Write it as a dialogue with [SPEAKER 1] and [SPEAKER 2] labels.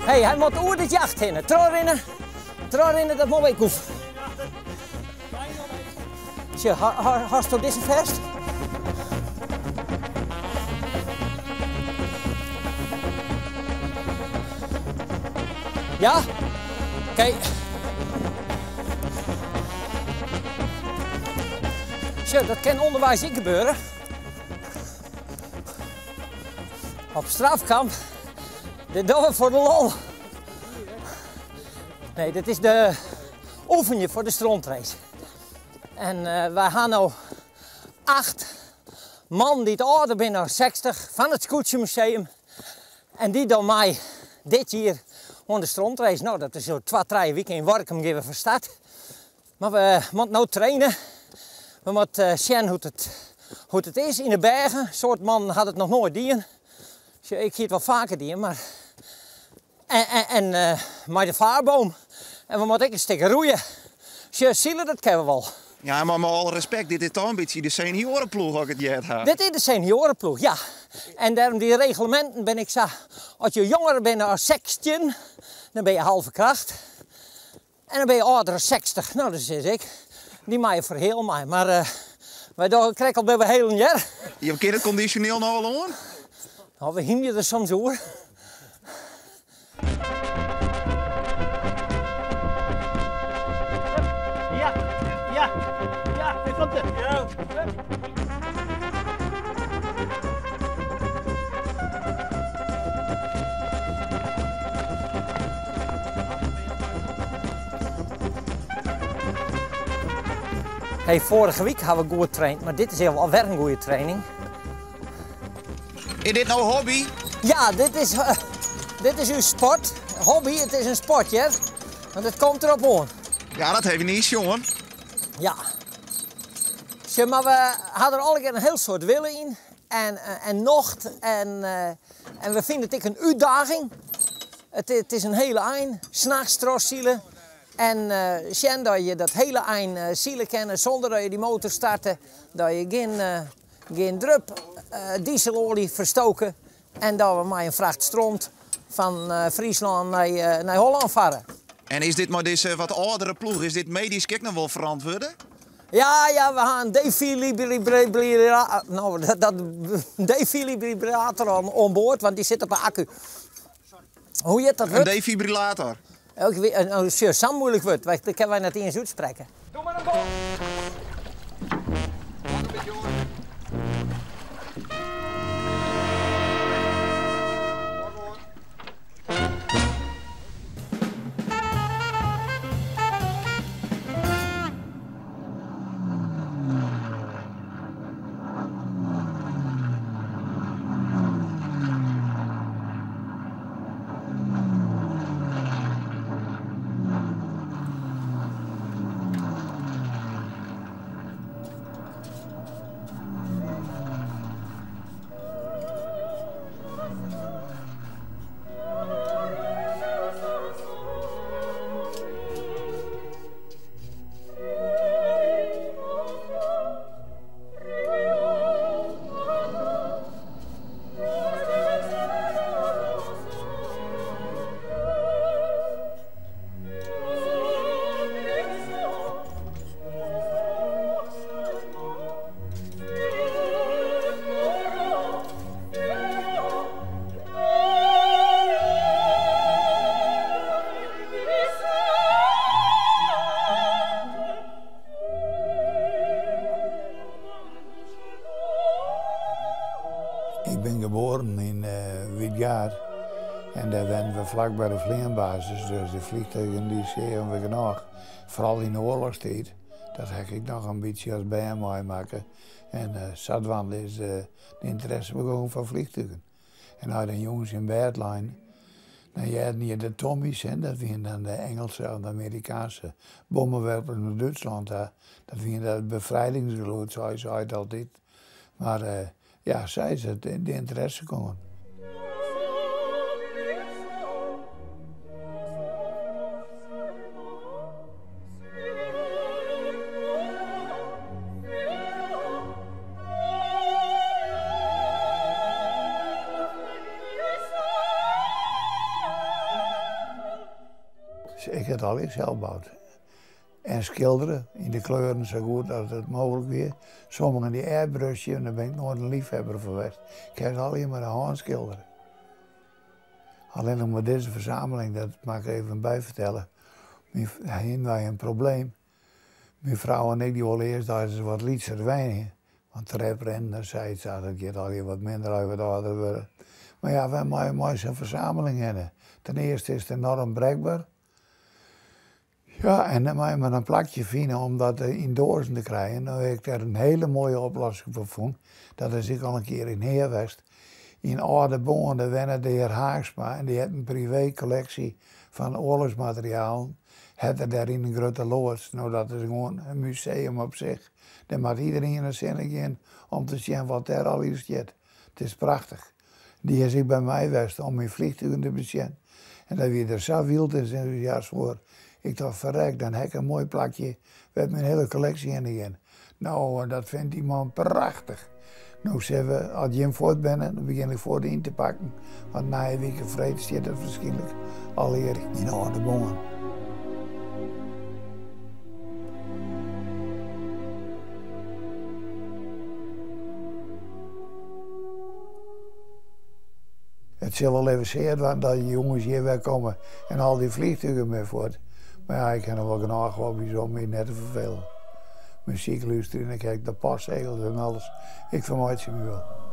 [SPEAKER 1] Hey, hy moat oer dit jacht hinne. Trochrinne, trochrinne, dat mol ik oef. Sjoch, hasto dizze fêst? Ja? Oké. Sjoch, dat kin ûnderweis ek gebeure. Op strafkamp, dit dogge we foar de lol. Nee, dit is de oefenje foar de strontrace. En wy ha no 8 man dy't âlder binne as 60 fan it Skûtsjemuseum. En dy dogge mei dit jier oan de strontrace. No, dat is oer 2, 3 wiken yn Workum gean we fan start. Mar we moatte no traine. We moatte sjen hoe't it is yn de bergen. In soad mannen hat it noch noait dien. Sjoch, ik hie it wol faker dien, mar en mei de vaarboom. En we moatte ek in stik roeie. Sjoch, sile dat kinne we wol.
[SPEAKER 2] Ja, mar mei alle respekt, dit is toch in bytsje de senioarenploech, as ik it heard ha.
[SPEAKER 1] Dit is de senioarenploech, ja. En dêrom dy regleminten bin ik sa, as je jonger binne as 16, dan bin je halve kracht. En dan bin je âlder as 60, no dat sis ik. Dy meie foar heal mei, mar wy dogge krekt al by we helen hear.
[SPEAKER 2] Je kinne it kondisjoneel noch wol oan?
[SPEAKER 1] No, we hymje der soms oer.
[SPEAKER 3] Ja, ja, ja, hij komt er. Ja.
[SPEAKER 1] Hey, foarige wike ha we goed traind, mar dit is alwer in goede training.
[SPEAKER 2] Is dit no hobby?
[SPEAKER 1] Ja, dit is ús sport. Hobby, it is in sport, hear. Want it komt derop oan.
[SPEAKER 2] Ja, dat ha we net sjoen.
[SPEAKER 1] Ja. Sjoch, mar we ha der allegear in hiel soad wille yn en nocht en we fine it ek in útdaging. It is in hiele ein, nachts trochsile en sjen dat je dat hiele ein sile kinne sûnder dat je dy motor starte, dat je gjin drup dieseloalje ferstoke en dat we mei in fracht stront fan Fryslân nei Hollân farre.
[SPEAKER 2] En is dit mei dizze wat âldere ploech, is dit medysk ek noch wol ferantwurde?
[SPEAKER 1] Ja, ja, we ha in defibrillator, no, dat, defibrillator oan board, want dy sit op de akku. Hoe hjit dat
[SPEAKER 2] In
[SPEAKER 1] wurd?
[SPEAKER 2] defibrillator.
[SPEAKER 1] Ik weet, no, sjoch, sa'n muoilik wurd, dat kinne wy net iens útsprekke.
[SPEAKER 3] Doe mar in bal.
[SPEAKER 4] Ik bin geboren yn Wytgaard en dêr wennen we flak by de fleanbasis, dus de fleantúgen dy seagen we genôch. Foaral yn de oarlochstiid. Dat ha ik noch in bytsje as bern meimakke. En sadwaande is de ynteresse begûn foar vliegtugen. En as je dan jûns yn bêd leine, dan hearden je de Tommies, hè, dat wiene dan de Engelse of de Amerikaanske bommewerpers nei Dútslân ta. Dat wie dat befrijdingsgelûd, sei se heit altyd. Mar ja, sa is it de ynteresse kommen. Ik ha it allegear sels boud. En skildere yn de kleuren sa goed as it mooglik wie. Sommigen dy airbrushe, en dêr bin ik noait in leafhawwer fan west. Ik ha se allegear mei de hân skildere. Allinnich mei dizze fersameling, dat moat ik even byfertelle, hiene wy in probleem. Myn frou en ik dy wolle earst eins wat lytser wenje, want treprinnen en sayts, dat giet allegear wat minder as je wat âlder wurde. Mar ja, wêr moatte je mei sa'n fersameling hinne? Ten earste is it enorm brekber. Ja, en dan moatte je mar in plakje fine om dat yn doazen te krijen. No ha ik dêr in hiele moaie oplossing foar fûn. Dat is ek al in kear yn Hea west. Yn Aldeboarn, dêr wennet de hear Haagsma en dy hat in privé-kolleksje fan oarlochsmaterialen. Hat er dêr yn in grutte loads. No dat is gewoan in museum op sich. Dêr moat iderien in sinne gean om te sjen wat dêr allegear stiet. It is prachtich. Dy is ek by my west om myn vliegtugen te besjen. En dat wie der sa wyld en entûsjast foar. Ik tocht, ferrek, dan ha ik in moai plakje wêr't myn hiele kolleksje hinne gean. No, en dat fynt dy man prachtich. No sizze we, as jim fuort binne, dan begjin ik fuort yn te pakken. Want nije wike freed stiet it wierskynlik allegear yn Aldeboarn. It sil wol even sear dwaan dat de jonges hjir wer komme en al dy vliegtugen binne fuort. Mar ja, ik ha noch wol genôch hobby's om my net te ferfelen. Muzyk lústerje en ik ha de postsegels en alles. Ik fermeitsje my wol.